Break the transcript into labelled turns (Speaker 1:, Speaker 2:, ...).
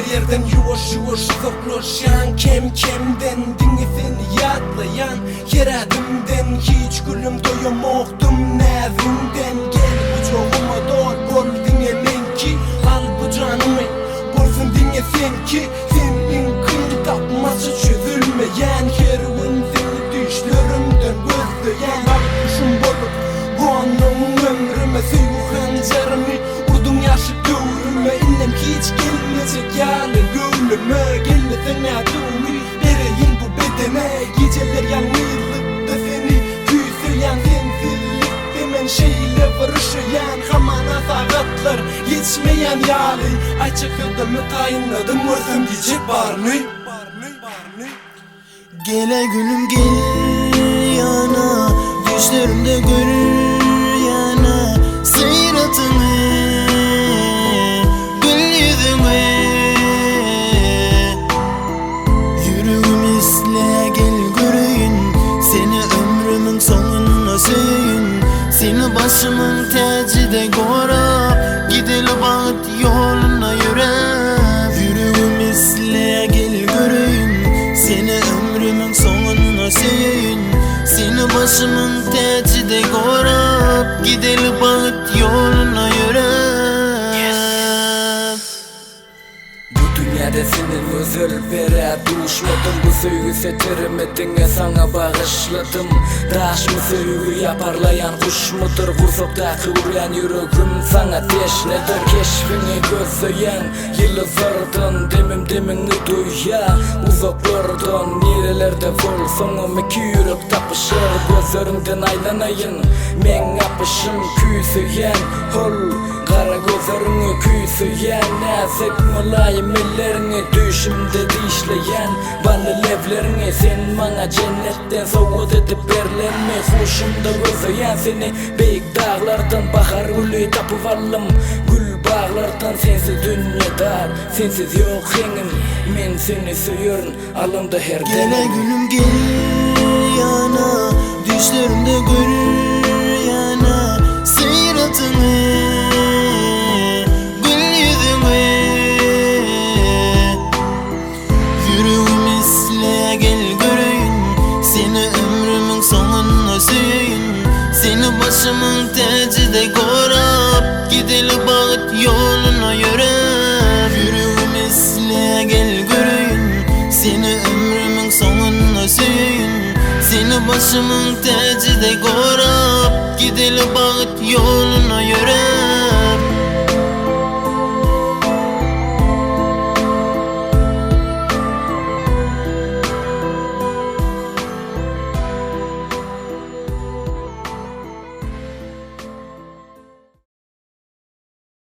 Speaker 1: Her ýerden ýuwaş-ýuwaş uzaklaşýan Kem-kemden diňe seni ýatlaýan Her ädimden hiç gülüm doýamokdym näziňden Gel gujagyma dol bol diňe meňki Al bu janymy bolsun diňe seňki Sen iň kyn tapmaça çözülmeýän Her gün seni düýşlerimden gözleýän Bagt guşum bolup gonduň ömrüme Söýgi hanjaryny urduň ýaşlyk döwrüme Indem hiç gelmejek ýaly göwnüme Gelmeseň nädüwmi bereýin bu bedene Gijeler ýalňyzlykda seni küýseýän Sensizlikde men şeýle bir üşeýän Hamana sagatlar geçmeýän ýaly Aýtjak sözlerimi taýynladym görsem diýjek baryny.
Speaker 2: Gel-ä gülüm gel ýana Düşlerimde gör ýana Syratyňy Gül ýüzüňi Ýüregim isle gel göreýin Seni ömrümiň soňunda söýeýin Seni başymyň täji deý gorap Gideli bagt ýolunda ýöräp Ýüregim isle gel göreýin Seni ömrümiň soňunda söýeýin Seni başymyň täji deý gorap Gideli bagt ýolunda ýöräp.
Speaker 1: Bu dünýäde senden gözel birä duşmadym Bu söýgi setirimi diňe saňa bagyşladym Daşmy söýgi ýa parlaýan guşmudyr Gursakdaky urýan ýüregim saňa teşnedir Keşbiňi gözleýän ýyldyzlardan Demim demiňi duýýa uzaklardan Nirelerde bolsaňam iki ýürek tapyşar Gözleriňden aýlanaýyn meň apyşym Küýseýän hol Gara gözleriňi küýseýän Näzik mylaýym elleriňi Düýşümde dişleýän Bally lebleriňi Sen maňa jennetden Sowgat edip berlenmi Huşumda gözleýän seni Beýik daglardan Bahar güli tapyp aldym Gül baglardan Sensiz dünýe dar Sensiz ýok heňim Men seni söýerin Alynda her
Speaker 2: Gel-ä
Speaker 1: demim.
Speaker 2: gülüm gel ýana Düşlerimde gör ýana Syratyňy Gül ýüzüňi Ýüregim isle gel göreýin Seni ömrümiň soňunda söýeýin Seni başymyň täji deý gorap Gideli bagt ýoluna ýöräp Ýüregim isle gel göreýin Seni ömrümiň soňunda söýeýin Seni başymyň täji deý gorap Gideli bagt ýoluna ýöräp.